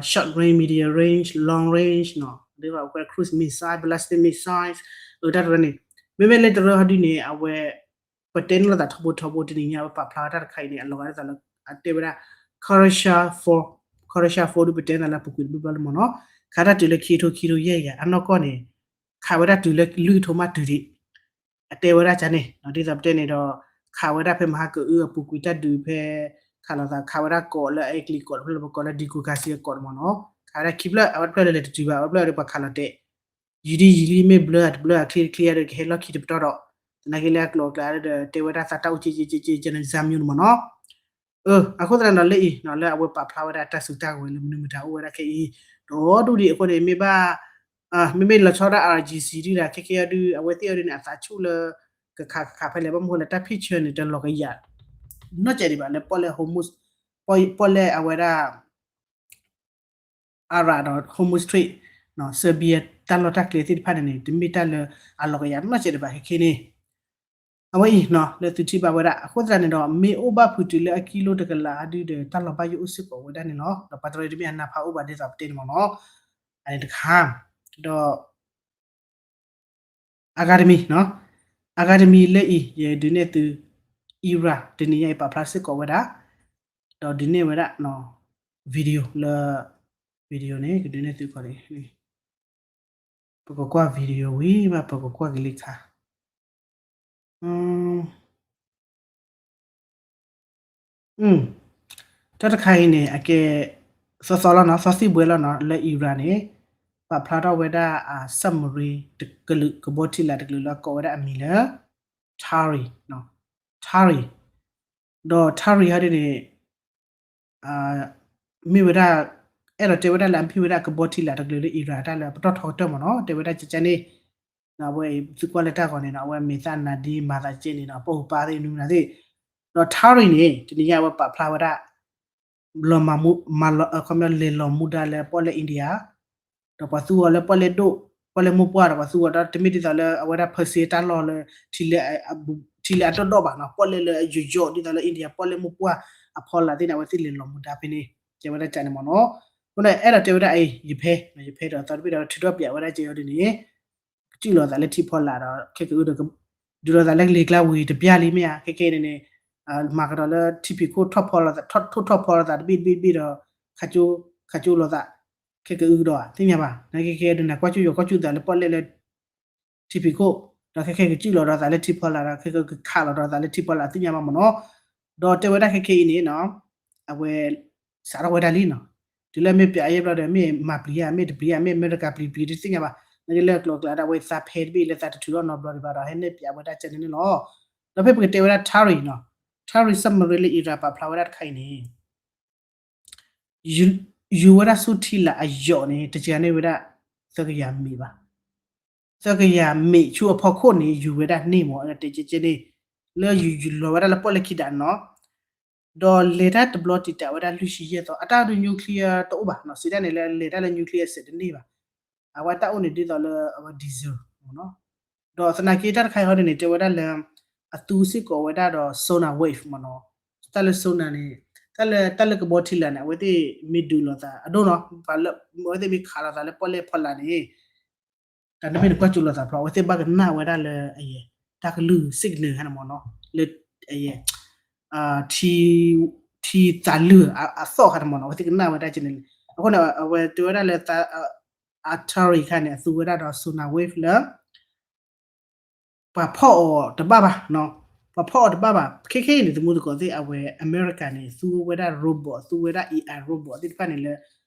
short range, medium range, long range နီၤ ဒ်သိးအဝဲ cruise missile, ballistic missiles အတၢ်တရၢန့ၣ် မ့မ့ၢ်လၢတရၢဟီဒုန့ၣ် အဝဲ ပတဲန့ၢ်လိာ်သးထီဘိထီဘိတနံၤညါ အဝဲပာ်ဖျါဝဲတၢ်တခါအံၤန့ၣ် အလီၤဂာ်ဒ်သိးလၢ အတဲဝဲဒၣ် Katyusha four, Katyusha four ဒုပတဲသးလၢအပူၤကွံာ်တဘျီဘျီလၢမ့ၢ်နီၤ ခးတၢ်တုၤလၢခံကထိခံကထိယဲၢ်ကယၤ အနီၢ်ကီၢ်န့ၣ် ခးဝဲဒၣ်တုၤလၢလွံၢ်ကထိမးတုၤဒံး အတဲဝဲဒၣ်ကန့ၣ် ဒ်သိးပတဲန့ၣ်ဒီး ခးဝဲဒၣ်ဖဲမဟါကအုအပူၤကွံာ်တၢ်ဒုးဖဲ ခးလိာ်သး ခးဝဲဒၣ်ကီးလၢအအဲကလံးကီးတဖျၢၣ်လၢပကိးလၢ Dinghu Khasi အကီးန့ၣ်မ့ၢ်နီၤ ခးဝဲဒၣ်ခံဖျၢၣ် အဝဲတဖျၢၣ်လၢလဲၤတတုၤဘၣ် အဝဲတဖျၢၣ်ဒီးပှၤခးလီၤတဲာ် ယံာ်ဒ်ယံာ်လံ မ့ၢ်ဘျၢအတဘျၢအချ့တချ့ဒီး ကဟဲလီၢ်ခံတပတီၢ်ဒီး သနာ်က့လၢအကျိၤအကျဲဒီး တဲဝဲဒၣ်သးတၢ်အိၣ်က့က့က့က့ကန့ၣ် ဇာတ်မျိုးန့ၣ်မ့ၢ်နီၤ အဃိသတးဒီးလၢအံၤနီၤ လၢအဝဲပာ်ဖျါဝဲဒၣ်တၢ်စုတၢ်ကဝဲၤလၢမနုၤမတၤအိၣ်ဝဲဒၣ်ခဲအံၤ ဒီးဒူၣ်ဒံးအဃိန့ၣ် မ့ၢ်ဘၣ် မ့မ့ၢ်လီၤဆီဒၣ် R G C ဒုဒီး ခဲကဲအီၤဒု အဝဲသ့ၣ်အီၤဒုန့ၣ် အသးဆူၣ်လၢ ကခးကခးဖဲလဲၣ် ဘၣ်မနုၤဃိလဲၣ် တၢ်ဖ့ၣ်ဆၢန့ၣ် တလီၤကယၤ နီၢ်ကဲးဒံးဘၣ်လၢပီၣ်လဲၣ် Hormuz ပီၣ်လဲၣ်အဝဲဒၣ် Iraq ဒီး Hormuz Strait နီၤ Serbia တၢ်လီၢ်တၢ်ကျဲသ့ၣ်တဖၣ်န့ၣ်န့ၣ် တမ့ၢ်တၢ်လၢအလီၤကယၤနီၢ်ကဲးဒံးဘၣ်ခဲခဲန့ၣ် အဝဲအံၤနီၤ လၢသုထံၣ်ဘၣ်ဝဲဒၣ် အဃိသတးန့ၣ်ဒီး မ့ၢ်အိၣ်ဘၣ်ဖုးတုၤလၢအကံလိတကလးဟီဒုဒီး တၢ်လီၤဘၣ်ယိၣ်အိၣ်စ့ၢ်ကီးဝဲဒၣ်န့ၣ်လီၤ. ဒီးပှၤတရၢတမ့ၢ်အနၢ်ဖးအိၣ်ဘၣ်ဒ်သိးပတဲန့ၣ်မ့ၢ်နီၤ အန့ၣ်တခါ ဒီး အဂၤတမံၤနီၤ အဂၤတမံၤလၢအံၤ ယဒုးနဲၣ်သု Iran တနံၤညါအံၤပာ်ဖျါစ့ၢ်ကီးဝဲဒၣ် ဒီးဒုးနဲၣ်ဝဲဒၣ် video လၢ video န့ၣ် ကဒုးနဲၣ်သုခီန့ၣ် ပကကွၢ် video ဝံၤဘၣ် ပကကွၢ်ကလံၤခါ တၢ်တခါအံၤန့ၣ် အကဲ သီသီလီၤနီၤ သီသံၣ်ဘှဲလီၤနီၤ လၢ Iran န့ၣ် ပာ်ဖျါထီၣ်ဝဲဒၣ်အ submarine တကလုာ် ကဘီထံလာ်တကလုာ်လၢအကိးဝဲဒၣ်အမံၤလၢ Tari နီၤ Tari ဒီး Tari ဟီဒ်န့ၣ် မ့ၢ်ဝဲဒၣ် အဲၣ်ဒိးတဲဝဲဒၣ်လၢအမ့ၢ်ဝဲဒၣ်ကဘီထံလာ်တကလုာ်လၢ Iran တၢ်လၢပတီၢ်ထီကတၢၢ်မ့ၢ်နီၤ တဲဝဲဒၣ်ကကန့ၣ် အဝဲသုကွၢ်လၢတၢ်ဂီၤန့ၣ်နီၤ အဝဲမဲာ်သၣ်နၤဒ့မၤသးကဲန့ၣ်နီၤ ပအိၣ်ပာ်သ့ၣ်နုၤနၤသ့ၣ် ဒီး Tari န့ၣ် တနံၤညါအဝဲပာ်ဖျါဝဲဒၣ် လီၤမၤမူ မၤလီၤ ခီပညီလဲၤလီၤမူဒါလၢပီၣ်လဲၣ် India ဒီးပှၤသူအီၤလၢပီၣ်လဲၣ်ဒိၣ် ပီၣ်လဲၣ်မိၢ်ပှၢ်ဒီးပှၤသူအီၤဒီး တမ့ၢ်ဒ်သိးလၢအဝဲဒၣ် Persia တၢ်လီၢ်လၢ ထံလၢ ထံလၢအဒိၣ်ဒိၣ်ဘၣ်နီၤ ပီၣ်လဲၣ်လၢယိာ်ယိာ်ဒ်သိးလၢ India ပီၣ်လဲၣ်မိၢ်ပှၢ်အဖီလာ်သ့ၣ်န့ၣ် အဝဲသ့ၣ်လဲၤလီၤမူဒါဖဲန့ၣ် တဲဝဲဒၣ်ကန့ၣ်မ့ၢ်နီၤ. အဃိန့ၣ် အဲၣ်ဒိးတဲဝဲဒၣ်အံၤ ယဖဲ ယဖဲဒီးသီတဘ့ၣ်ဒီး ထုးထီၣ်ပၠးဝဲဒၣ်ကဲအီၤဒ်န့ၣ် ကစူၣ်လီၤသးလၢထံဖီလာ်ဒီး ခဲကဒုး ဒုးလီၤသးလၢလ့ၤကျါဝံၤတပျၢ်လံမ့ၢ်ဧါ ခဲကနံၣ်န့ၣ် မၤကဒီးလၢထံဖံးခိၣ်ထီၣ်ဖီလီၤသး ထီၣ်ထိၣ်ထီၣ်ဖီလီၤသးတဘ့ၣ်တဘ့ၣ်တဘ့ၣ်ဒီး ခးကၠိ ခးကၠိလီၤသး ခဲကအုကဒီး သ့ၣ်ညါဘၣ် နကဲကဲဒုးနကွၢ်ကၠူၣ်ယီၤကွၢ်ကၠူၣ်သးလၢပီၣ်လဲၣ်လၢ ထံဖံးခိၣ် ဒီးခဲကဲကစူၣ်လီၤဒီးသးလၢထံဖီလာ်ဒီး ခဲကဲကခးလီၤဒီးသးလၢထံဖီလာ် သ့ၣ်ညါဘၣ်မ့ၢ်နီၤ. ဒီးတဲဝဲဒၣ်ခဲကနံၣ်အံၤန့ၣ်နီၤ အဝဲ စးထီၣ်ဝဲဒၣ်လံနီၤ တုၤလၢမ့ၢ်ပၠးအါဘျီဒီး မ့ၢ်မၤပျံၤဧါ မ့ၢ်တပျံၤဧါ မ့ၢ်အမဲရကၤပျံၤပျံၤတသ့ၣ်ညါဘၣ် နကလၢကျိၤကျဲဒၣ်ဝဲသးဖဲတဘ့ၣ်လၢသးတထုးထီၣ်နီတဘျီဒံးဘၣ်ဒီး ဟဲနဲၣ်ပၠးဝဲဒၣ်ကဲန့ၣ်န့ၣ်လီၤ. ဒီးဖဲပကတဲဝဲဒၣ် Tari နီၤ Tari submarine လၢ Iran ပာ်ဖျါဝဲဒၣ်တခါအံၤန့ၣ် ယူၤဝဲဒၣ်ဆူထံလာ်အယိာ်န့ၣ် တကန့ၢ်ဝဲဒၣ် သၢကယၤမ့ၣ်ဘၣ် သၢကယၤမ့ၣ်ဆူအဖီခိၣ်န့ၣ် ယူၤဝဲဒၣ်န့ၢ်မ့ၢ် တဲကဲကဲန့ၣ် လၢယူၤယူၤလီၤဝဲဒၣ်လၢပီၣ်လဲၣ်ခံဒးနီၤ ဒီးလဲၤတၢ်တဘျီတံာ်တာ်ဝဲဒၣ်လွံၢ်ဆံယဲၢ်သီ အတၢ်ဒုး nuclear တအိၣ်ဘၣ်နီၤ စံးတၢ်န့ၣ်လၢလဲၤတၢ်လၢ nuclear စဲးတန့ၢ်ဘၣ် အဝဲတၢ်အိၣ်န့ၣ်ဒ်သိးလၢအဝဲ diesel မ့ၢ်နီၤ ဒီးသနာ်က့တၢ်တခါအံၤဟီဒ်န့ၣ် တဲဝဲဒၣ်လၢ အသူစ့ၢ်ကီးဝဲဒၣ်ဒီး sonar wave မ့ၢ်နီၤ တၢ်လၢ sonar န့ၣ် တၢ်လၢ တၢ်လၢကဘီထံလာ်န့ၣ် အဝဲသ့ၣ်မ့ၢ်ဒုးလိာ်သး အဒိနီၤ အဝဲသ့ၣ်မ့ၢ်ခးလိာ်သးလၢပီၣ်လဲၣ်ဖီလာ်န့ၣ် တၢ်တမ့ၢ်နကွၢ်ကၠိလိာ်သးဖျီ အဝဲသ့ၣ်ဘၣ်ကနၣ်ဝဲဒၣ်လၢ အယဲၢ် တၢ်ကလုၢ် signal ခါန့ၣ်မ့ၢ်နီၤ လၢ အယဲၢ် ထံ ထံသးလုၢ်အသီၣ်ခါန့ၣ်မ့ၢ်နီၤ အဝဲသ့ၣ်ကနၣ်ဝဲဒၣ်ကဲန့ၣ် အဃိန့ၣ် အဝဲတဲဝဲဒၣ်လၢ Atari ခါန့ၣ် အသူဝဲဒၣ်ဒီး sonar wave လၢ ပှၤဖီၣ်အီၤတဘၣ်ဘၣ်နီၤ ပှၤဖီၣ်အီၤတဘၣ်ဘၣ် ခဲခဲအံၤန့ၣ် သမူသကိးသ့ၣ် အဝဲ အမဲရကၤန့ၣ် သူဝဲဒၣ် robot သူဝဲဒၣ် A I robot သ့ၣ်တဖၣ်န့ၣ်လၢ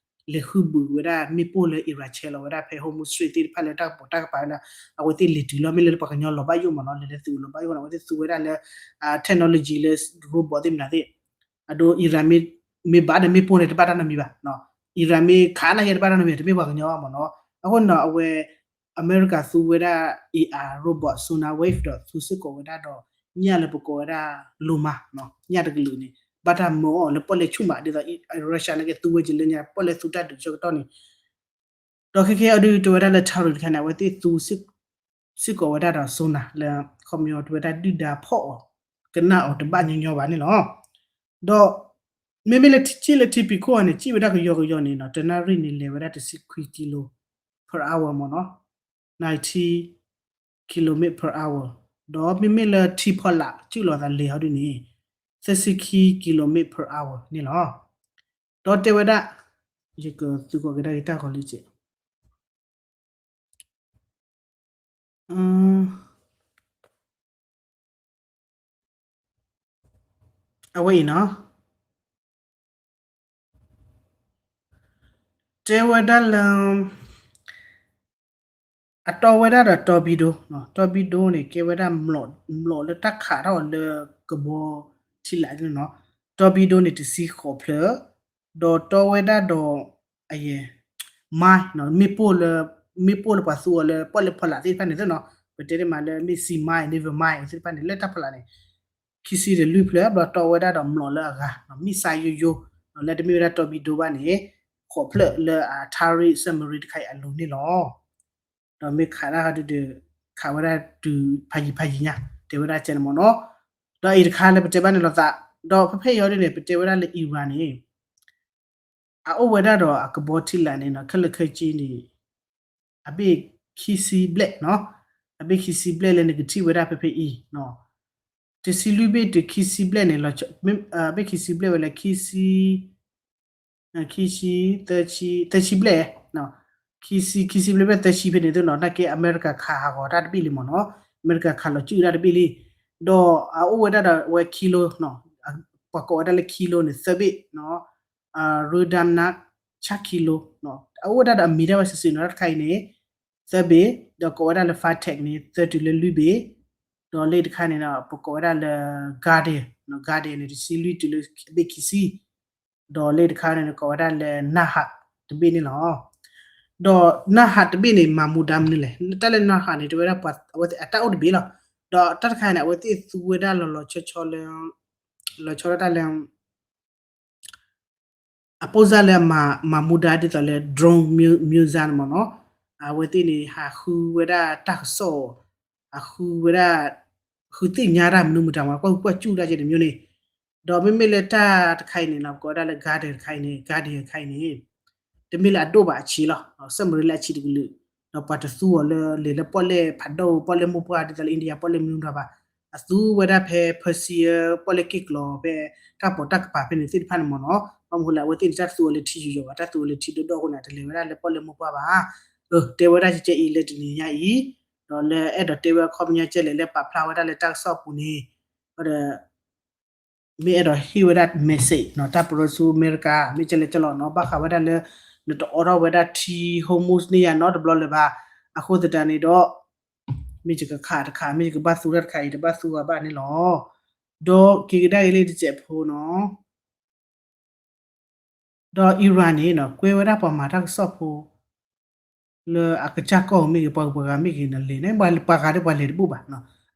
လဲၤဃုဘုးဝဲဒၣ်မ့ၣ်ပိၢ်လၢ Iran ဆဲးလီၤဝဲဒၣ်ဖဲ Hormuz Strait သ့ၣ်တဖၣ်လၢတၢ်ကပိာ်တၢ်ကပၤလၢ အဝဲသ့ၣ်လဲၤတုၤလီၤ မ့ၢ်လၢပှၤကညီလီၤဘၣ်ယိၣ်မ့ၢ်နီၤ လဲၤလဲၤသုးလီၤဘၣ်ယိၣ်န့ၣ် အဝဲသ့ၣ်သူဝဲဒၣ်လၢ technology လၢ robot သ့ၣ်မနုၤသ့ၣ် အဒိ Iran မ့ၢ်ဘၣ်ဒီးမ့ၣ်ပိၢ်န့ၣ် တဘၣ်တၢ်နီတမံၤဘၣ် Iran မ့ၢ်ခးနာ်က့တဘၣ်တၢ်နီတမံၤ တမ့ၢ်ပှၤကညီဘၣ်မ့ၢ်နီၤ အဃိန့ၣ် အဝဲ အမဲရကၤသူဝဲဒၣ် A I robot sonar wave ဒီးသူစ့ၢ်ကီးဝဲဒၣ်ဒီး ညၣ်လၢပကိးဝဲဒၣ် Loma ညၣ်တကလုာ်န့ၣ် ဘၣ်တၢ်မၢအီၤလၢပီၣ်လဲၣ်ဆူၣ်မး ဒ်သိး Russia နာ်က့သူဝဲက့ၤလၢညါ ပီၣ်လဲၣ်သူတၢ်ဒုးဆၢကတီၢ်န့ၣ် ဒီးခဲခဲအံၤဒုးတဲဝဲဒၣ်လၢ Tari တခါန့ၣ် အဝဲသ့ၣ်သူ စ့ၢ်ကီးဝဲဒၣ်ဒီး sonar လၢ ခီပညီတဲဝဲဒၣ်ဒုၣ်ဒါဖီၣ်အီၤ ကနၣ်အီၤတဘၣ်ညီညီဘၣ်န့ၣ်လီၤ. ဒီး မ့မ့ၢ်လၢထံ ကံၣ်လၢထံဖံးခိၣ်အီၤန့ၣ် ကံၣ်ဝဲဒၣ်ကယီကယီန့ၣ်နီၤ တနၣ်ရံၣ်န့ၣ် လဲၤဝဲဒၣ်တဆံခွံ kilo per hour မ့ၢ်နီၤ ninety kilometer per hour ဒီးမ့မ့ၢ်လၢထံဖီလာ် ကံၣ်လီၤသးလဲၤဟီဒ်န့ၣ် သၢဆံခံ kilometer per hour န့ၣ်လီၤ. ဒီးတဲဝဲဒၣ် ယကသုးကီးကဒါက့ၤတၢ်ဂီၤလံကဲး အဝဲအံၤနီၤ တဲဝဲဒၣ်လၢ အတီဝဲဒၣ်ဒီး torpedo, torpedo န့ၣ် ကဲဝဲဒၣ် မျိာ်လၢတၢ်ခးထီၣ်အီၤလၢကဘီထံလာ်န့ၣ်နီၤ, torpedo န့ၣ် တဆံဃိးဖျၢၣ်, ဒီးတီဝဲဒၣ်ဒီး အယဲၢ် mine မ့ၣ်ပိၢ်လၢ မ့ၣ်ပိၢ်လၢပှၤသူအီၤလၢပီၣ်လဲၣ်ဖီလာ်သ့ၣ်တဖၣ်န့ၣ်သ့ၣ်နီၤ, ပတဲတ့ၢ်မးလၢ မ့ၣ် sea mine, naval mine သ့ၣ်တဖၣ်န့ၣ် လၢတၢ်ဖီလာ်န့ၣ် ခံဆံဒီးလွံၢ်ဖျၢၣ်, ဘျီတီဝဲဒၣ်ဒီးမျိာ်လၢအဂၤ missile ယိယိ လၢတမ့ၢ်ဝဲဒၣ် torpedo ဘၣ်န့ၣ် ဃိးဖျၢၣ်လၢအ Tari submarine တခါအံၤအလိၤန့ၣ်လီၤ. ဒီးမ့ၢ်ခးဒၣ်ဟီဒုဒီး ခးဝဲဒၣ်တုၤဖးယံၤဖးယံၤညါ တဲဝဲဒၣ်ကဲန့ၣ်မ့ၢ်နီၤ. ဒီးအံၤတခါလၢပတဲဘၣ်န့ၣ်လီၤသး, ဒီးဖဲဖဲအံၤဟီဒုန့ၣ် ပတဲဝဲဒၣ်လၢ Iran န့ၣ် အအိၣ်ဝဲဒၣ်ဒီးအကဘီထံလာ်န့ၣ်နီၤ, ခဲလၢာ်ခဲဆ့န့ၣ် အဘ့ၣ်ခံဆံဘျဲၣ်နီၤ, အဘ့ၣ်ခံဆံဘျဲၣ်လၢနကထံၣ်ဝဲဒၣ်ဖဲဖဲအံၤနီၤ, တဆံလွံၢ်ဘ့ၣ်တုၤခံဆံဘျဲၣ်န့ၣ် အဘ့ၣ်ခံဆံဘျဲၣ်ဝဲလၢခံဆံ ခံဆံ သၢဆံ သၢဆံဘျဲၣ်, ခံဆံ ခံဆံဘျဲၣ်ဘျဲၣ်သၢဆံဖဲန့ၣ်သ့ၣ်နီၤ, နာ်က့အမဲရကၤခးဟးဂီၤတၢ်တဘ့ၣ်လံမ့ၢ်နီၤ, အမဲရကၤခးလီၤစုၣ်တၢ်တဘ့ၣ်လံ, ဒီးအအိၣ်ဝဲဒၣ်ဒီးဝဲ kilo နီၤ, ပှၤကိးဝဲဒၣ်လၢ kilo န့ၣ် သၢဘ့ၣ်နီၤ, ရူဒမ်နၢ ဆၣ် kilo နီၤ, အအိၣ်ဝဲဒၣ်ဒီးအမံၤဒၣ်ဝဲစုာ်စုာ်နီၤ, တၢ်တခါအံၤန့ၣ် သၢဘ့ၣ်, ဒီးကိးဝဲဒၣ်လၢ Far Tech န့ၣ် သၢတုၤလၢလွံၢ်ဘ့ၣ်, ဒီးလၢတခါန့ၣ်ဒီး ပကိးဝဲဒၣ်လၢ Guardian နီၤ, Guardian န့ၣ် တဆံလွံၢ်တုၤလၢအဘ့ၣ်ခံဆံ ဒီးလၢတခါန့ၣ် ကိးဝဲဒၣ်လၢ Nahad တဘ့ၣ်န့ၣ်လီၤ. ဒီး Nahad တဘ့ၣ်န့ၣ် မၤမူဒါမနုၤလဲၣ်, တၢ်လၢ Nahad န့ၣ် တဲဝဲဒၣ်ပှၤအဝဲသ့ၣ်အတၢ်အိၣ်တဘ့ၣ်လီၤ. ဒီးတၢ်တခါန့ၣ် အဝဲသ့ၣ်သူဝဲဒၣ်လီၤလီၤဆီဆီလၢ လီၤဆီဒၣ်တၢ်လၢ အပိၢ်စၢ်လၢအမၤမူဒါဒ်သိးလၢ drone မျိုးစားန့ၣ်မ့ၢ်နီၤ, အဝဲသ့ၣ်န့ၣ် ဟးဃုဝဲဒၣ်တၢ်ကစီၣ်, ဟးဃုဝဲဒၣ်, ဃုသ့ၣ်ညါတၢ်မနုၤမတၤမး ကွၢ်ဟုကွၢ်စူၣ်တၢ်ကဲတမျိုးန့ၣ်, ဒီးမ့မ့ၢ်လၢတၢ်တခါအံၤန့ၣ်နီၤ ပကိးဝဲဒၣ်လၢ Guardian တခါအံၤန့ၣ်, Guardian တခါအံၤန့ၣ် တမ့ၢ်လၢအဒိၣ်ဘၣ်အဆံးလီၤ, စက်မရ့လၢအဆံးတကလုာ်, ဒီးပှၤတသူအီၤလၢလဲၤလၢပီၣ်လဲၣ်ဖးဒိၣ် ပီၣ်လဲၣ်မိၢ်ပှၢ်ဒ်သိးလၢ India ပီၣ်လဲၣ်မနုၤမတၤဘၣ်, အသူဝဲဒၣ်ဖဲ Persia ပီၣ်လဲၣ်က့ၢ်ကျီၤဖဲ တၢ်ပိာ်တၢ်ကပၤဖဲန့ၣ်သ့ၣ်တဖၣ်န့ၣ်မ့ၢ်နီၤ, ဘၣ်မနုၤဃိလဲၣ် အဝဲသ့ၣ်န့ၣ် တၢ်သူအီၤလၢထံယိာ်ယိာ်ဘၣ်, တၢ်သူအီၤလၢထံဒိၣ်ဒိၣ်အဃိန့ၣ် တလဲၤဝဲဒၣ်လၢပီၣ်လဲၣ်မိၢ်ပှၢ်ဘၣ်, တဲဝဲဒၣ်ကဲကဲအံၤလၢတနံၤညါအံၤ, ဒီးလၢအဲၣ်ဒိးတဲဝဲအခီပညီကဲလဲၣ်လၢပာ်ဖျါဝဲဒၣ်လၢတၢ်ကစီၣ်အပူၤန့ၣ်, ဒီး မ့ၢ်အဲၣ်ဒိးဟ့ၣ်ဝဲဒၣ် message နီၤ တၢ်ပရိသူအမဲရကၤ မ့ၢ်ကဲလဲၣ်ကဲလီၤနီၤ ဘၣ်ဃးဝဲဒၣ်လၢ နတအိးထီၣ်ဝဲဒၣ်ထံ Hormuz န့ၣ်ယါနီတဘျီလၢၤဘၣ်, အဃိသတးန့ၣ်ဒီး မ့ၢ်ယကခးတခါ မ့ၢ်ယကဘၣ်သူတၢ်တခါအံၤ တဘၣ်သူဂၤဘၣ်န့ၣ်လီၤ, ဒီးက့ၤကဒါက့ၤလၢတစဲးဖိနီၤ ဒီး Iran န့ၣ်နီၤ ကွဲဝဲဒၣ်ပှၤမၤတၢ်ကစီၣ်ဖိ လၢအကစၢ်ကီၢ်မ့ၢ်ဂ့ၤ ပှၤဂၤမ့ၢ်ဂ့ၤန့ၣ်လဲၤန့ၣ် ပှၤဂၤဒီးပှၤလဲၤတဘူၣ်ဘၣ်,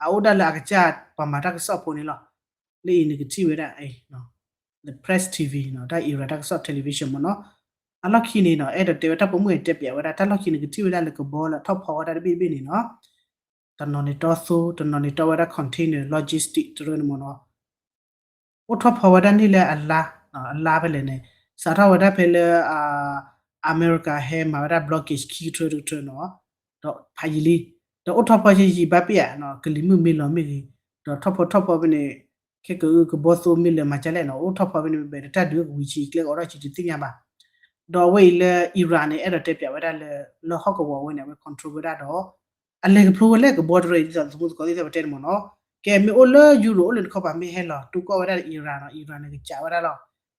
အအိၣ်ဒၣ်လၢအကစၢ်ပှၤမၤတၢ်ကစီၣ်ဖိန့ၣ်လီၤ, လၢအံၤနကထံၣ်ဝဲဒၣ် The Press TV နီၤ တၢ် Iran တၢ်ကစီၣ် television မ့ၢ်နီၤ, အလီၢ်ခံန့ၣ်နီၤ အဲၣ်ဒိးတဲဝဲတၢ်ပိာ်မုၣ်တဲပၠးဝဲဒၣ် တၢ်လီၢ်ခံနကထံၣ်ဝဲဒၣ်လၢကဘီလၢအထီၣ်ဖီဝဲဒၣ်တဘ့ၣ်တဘ့ၣ်န့ၣ်နီၤ, တနီၤန့ၣ်တီသိ တနီၤန့ၣ်တီဝဲဒၣ် container logistic တရၢန့ၣ်မ့ၢ်နီၤ အိၣ်ထီၣ်ဖီဝဲဒၣ်န့ၣ်လၢအလါ, အလါဖဲလဲၣ်န့ၣ် စးထီၣ်ဝဲဒၣ်ဖဲလၢ အမဲရကၤဟဲမၤဝဲဒၣ် blockade ခံကထၢတကထၢနီၤ, ဒီးဖးယံာ်လံ, ဒီးအိၣ်ထီၣ်ဖီယံာ်ဘၣ်ပ့ၢ်ဧါ, ကလံၤမုၢ်မ့ၢ်လီၤမ့ၢ်ဂ့ၤ, ဒီးထီၣ်ဖီထီၣ်ဖီဖဲန့ၣ် ခဲကအုကဘီသိမ့ၢ်လၢမၤကလဲၣ်နီၤ အိၣ်ထီၣ်ဖီဖဲန့ၣ် ဘဲးတၢ်ဒုးကဝံၤဆံးကျဲကအိးထီၣ်ဆံးတသ့ၣ်ညါဘၣ်, ဒီးအဝဲအံၤလၢ Iran န့ၣ် အဲၣ်ဒိးတဲပၠးဝဲဒၣ်လၢ လၢဟီၣ်ကဝီၤဝဲန့ၣ် အဝဲ control ဝဲဒၣ်ဒီး အလဲၤကဖျိဝဲလၢကဘီတရၢအံၤ ဒ်သိးသမူသကိးသ့ၣ်တဖၣ်ပတဲန့ၣ်မ့ၢ်နီၤ, ကဲမ့ၢ်အိၣ်လၢ Europe အိၣ်လၢနခီပၤမ့ၢ်ဟဲလီၤ တူၢ်ကီၢ်ဝဲဒၣ်ဒီး Iran နီၤ Iran န့ၣ်ကစးဝဲဒၣ်လီၤ,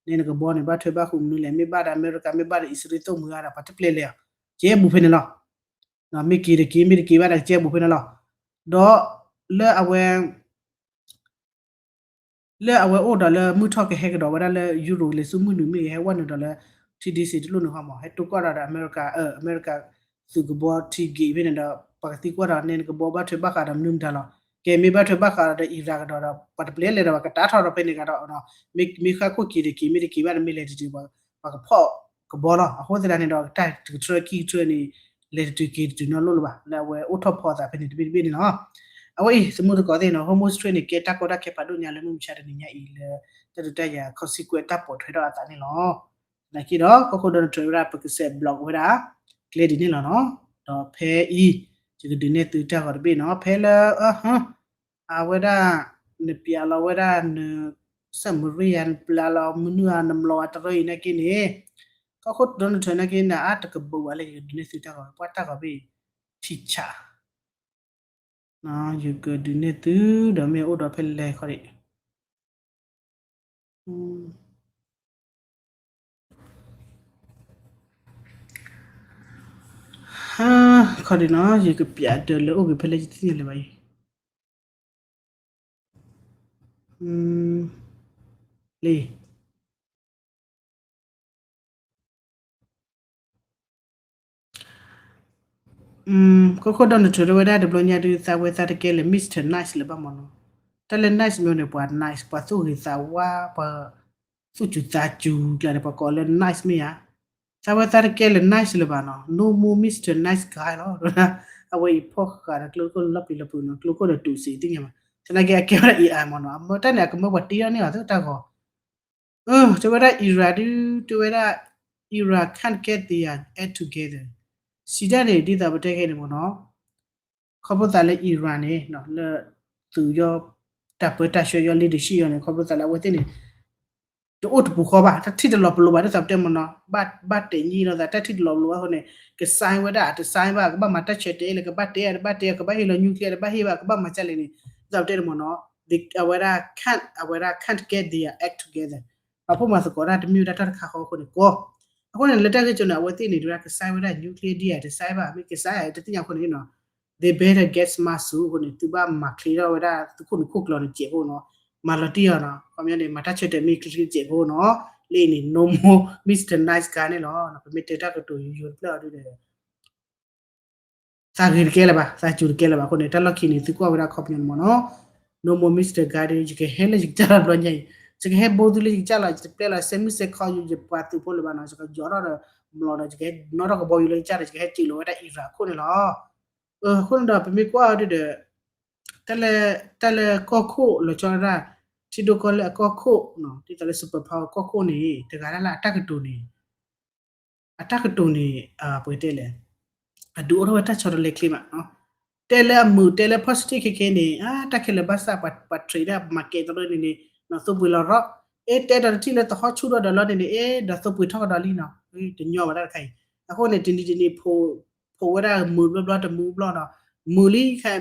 န့ၣ်နကဘီန့ၣ် ဘၣ်ထွဲဘၣ်ဃုာ်မနုၤလဲၣ် မ့ၢ်ဘၣ်ဒီးအမဲရကၤ မ့ၢ်ဘၣ်ဒီးအံၣ်စရ့လးသိၣ်မုာ်ဂၤဒီး ပှၤတပျဲလဲၤအီၤ, ကဲဘူးဖဲန့ၣ်လီၤ, မ့ၢ်က့ၤတက့ၤ မ့ၢ်တက့ၤဘၣ်ဒီးကဲဘူးဖဲန့ၣ်လီၤ, ဒီး လၢအဝဲ လၢအဝဲအိၣ်ဒီးလၢမုၢ်ထီၣ်ကဟဲကဒီးဝဲဒၣ်လၢ Europe လဲၤဆူမုၢ်နုာ်မ့ၢ်ဂ့ၤ ဟဲဝဲနုာ်ဒီးလၢ ထံဒ့စ့တလိၣ်န့ၣ်ဃီမး ဟဲတူၢ်ကီၢ်ဒီးဒီးအမဲရကၤ, အမဲရကၤ သုးကဘီထံဂ့ၤဖဲန့ၣ်ဒီး ပှၤကသံကွၢ်ဒီးန့ၣ်နကဘီဘၣ်ထွဲဘၣ်ဃးဒီးမနုၤမတၤလီၤ, ကဲမ့ၢ်ဘၣ်ထွဲဘၣ်ဃးဒီး Iran ကဒီးဒီး ပှၤတပျဲလဲၤဒီးပှၤကတၢ်ထီၣ်ဒီးဖဲန့ၣ်ကဒီး, မ့ၢ်ဃၣ်ခိၣ်က့ၤတက့ၤ မ့ၢ်တက့ၤဘၣ်ဒီးမ့ၢ်လဲၤတတုၤ ပှၤကဖီၣ်ကဘီလီၤ, အဃိသတးန့ၣ်ဒီး တၢ်တကထၢခံကထၢန့ၣ် လဲၤတတုၤက့ၤတတုၤနီတလိၣ်လၢၤဘၣ် လၢအဝဲအိၣ်ထီၣ်ဖီအသးဖဲန့ၣ်တဘ့ၣ်တဘ့ၣ်န့ၣ်လီၤ, အဝဲအံၤ သမူသကိးသ့ၣ်နီၤ Hormuz Strait န့ၣ် ကဲတၢ်ကီတၢ်ခဲဖးဒိၣ်ညါလၢမုၢ်မဆါတနံၤညါအံၤလၢ တၢ်ဒုးတၢ်ယၤ consequence တၢ်ပိာ်ထွဲထီၣ်အသးန့ၣ်လီၤ, သနာ်က့ဒီး ကီၢ်ခိၣ် Donald Trump ဝဲဒၣ် ပကစဲး block ဝဲဒၣ် ကျဲဒ်န့ၣ်လီၤနီၤ, ဒီးဖဲအံၤ ယကဒုးနဲၣ်သုတၢ်ဂီၤတဘ့ၣ်နီၤ ဖဲလၢ အဝဲဒၣ် နပျးလီၤဝဲဒၣ်န submarine နပျးလီၤမနုၤဧါ နမျိာ်အတရၢအံၤနာ်က့န့ၣ် ကီၢ်ခိၣ် Donald Trump နာ်က့န့ၣ် အါတကဘၢဘၣ်လၢယကဒုးနဲၣ်သုတၢ်ဂီၤ ပှၤတၢ်ဂီၤဘ့ၣ် ထံဆး ယကဒုးနဲၣ်သုဒီးမ့ၢ်အိၣ်ဒီးဖဲလဲၣ်ခီဒံး ခီဒံးနီၤ ယကပျးဒၢးလၢအိၣ်ဂ့ၤဖဲလဲၣ်ယတသ့ၣ်ညါလၢၤဘၣ်အံၤ လံ ကီၢ်ခိၣ် Donald Trump တဲဝဲဒၣ်တဘျီညါဒုး သးဝဲသးတကဲလၢ Mister Nice လၢၤဘၣ်မ့ၢ်နီၤ, တၢ်လၢ nice မ့ၢ်န့ၣ် ပှၤ nice ပှၤသူၣ်ဂ့ၤသးဝါ ပှၤသူၣ်စူၤသးစူၤကျါန့ၣ် ပှၤကိးလၢ nice မ့ၢ်ဧါ, သးဝဲသးတကဲလၢ nice လၢၤဘၣ်နီၤ, no more Mister Nice Guy လီၤ, အဝဲအံၤဖီၣ်ဃာ်ဒီးကျိခိၣ်လီၤပံၤလီၤပူၤနီၤ, ကျိခိၣ်ဒီးတူးစ့ၣ်သ့ၣ်ညါဘၣ်, သနာ်က့အကဲဝဲဒၣ် AI မ့ၢ်နီၤ, အမၢတၢ်န့ၣ် အကမၢပှၤတ့ထီၣ်န့ၢ်အီၤသ့တၢ်ဂီၤ တဲဝဲဒၣ် Iran ဒုး တဲဝဲဒၣ် Iran can't get their act together, စံးတၢ်န့ၣ် ဒ်သိးပတဲခဲန့ၣ်မ့ၢ်နီၤ, ခီဖျိသးလၢ Iran န့ၣ် လၢ သုးယီၤ တၢ်ပၢတၢ်ဆှၢယီၤ leadership ယီၤန့ၣ် ခီဖျိသးလၢအဝဲသ့ၣ်န့ၣ် တအိၣ်တပူၤဃီဘၣ်, တၢ်ထံၣ်တလီၤပလိာ်ဘၣ် ဒ်သိးပတဲမ့ၢ်နီၤ, ဘၣ်တဲာ်ညံလီၤသး တၢ်ထံၣ်တလီၤပလိာ်ဘၣ်အဃိန့ၣ် က sign ဝဲဒၣ် တ sign ဘၣ် ကဘၣ်မၤတၢ်ဆၢတဲာ်လၢ ကဘၣ်တဲ တဘၣ်တဲ ကဘၣ်ဟ့ၣ်လီၤ nuclear တဘၣ်ဟ့ၣ်ဘၣ် ကဘၣ်မၤကၢ်လဲၣ်န့ၣ် ဒ်သိးပတဲန့ၣ်မ့ၢ်နီၤ, အဝဲဒၣ် can't အဝဲဒၣ် can't get their act together, ပှၤဖိမၤသကိးတၢ်တမ့ၢ်ဝဲဒၣ်တၢ်တခါဃီအဃိန့ၣ်ကီ, အဃိန့ၣ် လၢတၢ်ဂ့ၢ်ကီန့ၣ် အဝဲသ့ၣ်န့ၣ် ဒ်ဝဲဒၣ် က sign ဝဲဒၣ် nuclear deal တ sign ဘၣ် မ့ၢ်က sign တသ့ၣ်ညါအဃိန့ၣ် they better get smart soon အဃိန့ၣ် သုဘၣ်မၤချ့ထီၣ်ဝဲဒၣ် သုခိၣ်နူာ်ခိၣ်ကျီၤန့ၣ်စဲးဖိနီၤ, မၤလီၤတံၢ်အီၤနီၤ, ခီပညီန့ၣ် မၤတၢ်ဆၢတဲာ်မ့ၢ်ချ့ချ့စဲးဖိနီၤ, လၢအံၤန့ၣ် no more Mister Nice Guy န့ၣ်လီၤ, ပမ့ၢ်တဲတၢ်ကတိၤယိယိတဖျၢၣ်အီၤဒ်ဒီး သးဂ့ၤတကဲလၢၤဘၣ် သးစူၤတကဲလၢၤဘၣ်အဃိန့ၣ် တၢ်လီၢ်ခံန့ၣ် သုကွၢ်ဝဲဒၣ်ခီပညီန့ၣ်မ့ၢ်နီၤ, no more Mister Guy ဒီး ယကဟဲလၢယကစၢ်တၢ်ဘျီညါအံၤ ယကဟဲဘိသုလၢယကစၢ်လီၤ, ယတပျဲလီၤစဲမုၢ်စဲခီ ယပှၤသုးဖိလၢၤဘၣ်နီၤ, ယကယီၤထီၣ်ဒီး ဘျီဒီး ယကဟဲနီၣ်ထီၣ်ကဘီယူၤလၢယကစၢ်ဒီး ယကဟဲစၢၤလီၤဝဲဒၣ် Iran ခိၣ်န့ၣ်လီၤ. အဃိန့ၣ်ဒီး ပမ့ၢ်ကွၢ်အီၤဒ်ဒီး တၢ်လၢ တၢ်လၢကီၢ်ခိၣ်လီၤဆီဒၣ် ထံဒိၣ်ကီၢ်လဲၢ်အကီၢ်ခိၣ် ဒ်သိးလၢ super power ကီၢ်ခိၣ်န့ၣ် တဂၤဒၣ်လၢအတၢ်ကတိၤန့ၣ် အတၢ်ကတိၤန့ၣ် ပကတဲလဲၣ် အဒုးအိၣ်ထီၣ်ဝဲတၢ်ဆီတလဲချ့မး, တဲလၢအမုာ် တဲလၢ positive ခဲခဲန့ၣ် တၢ်ခဲလၢာ်ဘၣ်ဆၣ် ပှၤ trade ဒၣ် market တရၢန့ၣ်န့ၣ် သိပှ့ၤလီၤရီၣ်, အ့ တဲဒီးတထံၣ်လၢသဟီၣ်ဆူၣ်ထီၣ်ဒီးလီၤန့ၣ်န့ၣ် အ့ ဒီးသိပှ့ၤထီၣ်ကဒီးလံနီၤ, တညီဝဲဒၣ်တခါအံၤ. အဃိန့ၣ် တနံၤတနံၤ ဖိးဝဲဒၣ်မုာ်ဘျီဘျီတမုာ်ဘျီနီၤ, မုာ်လံခါ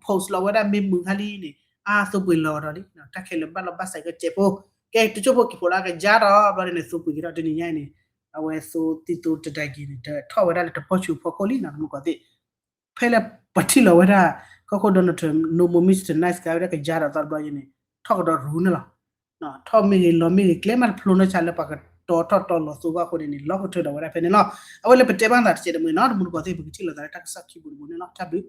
post လီၤဝဲဒၣ်မ့ၢ်မုာ်ခါလံန့ၣ် အါ သိပှ့ၤလီၤကဒီးလံ, တၢ်ခဲလၢာ်ဘၣ်လီၤဘၣ်ဆၣ်ကစဲးဖိ, ကဲတကၠိဖိက့ၤဖိးလၢကယါဒီး ဘျီန့ၣ်န့ၣ် သိပှ့ၤကဒီးတနံၤညါအံၤန့ၣ်, အဝဲသိသံသိတဒၢက့ၤန့ၣ် ထီၣ်ဝဲဒၣ်လၢတပီၢ်ဆူၣ်ဖီခိၣ်လံနီၤ မုၢ်ကီၢ်သ့ၣ် ဖဲလၢပှၤထံၣ်လီၤဝဲဒၣ် ကီၢ်ခိၣ် Donald Trump နီၢ်မိၢ် Mister Nice Guy ဝဲဒၣ်ကယါဒီးသီတဘျီယဲန့ၣ် ထီၣ်ကဒီးရူၤန့ၣ်လီၤ. ထီၣ်မ့ၢ်ဂ့ၤလီၤမ့ၢ်ဂ့ၤ ကျဲမးတဖျိနီၢ်ဆါလၢပှၤကတီထီၣ်တီလီၤသိဘၣ်အဃိန့ၣ်န့ၣ် လီၤကထၢဒီးဝဲဒၣ်ဖဲန့ၣ်လီၤ. အဝဲလၢပတဲဘၣ်သးတစဲးတမှဲၤနီၤ တမူတကီၢ်သ့ၣ် ပကထံၣ်လိာ်သးလၢတၢ်ကစီၣ်ခံပူၤတပူၤန့ၣ်လီၤ. တၢ်ဘျုး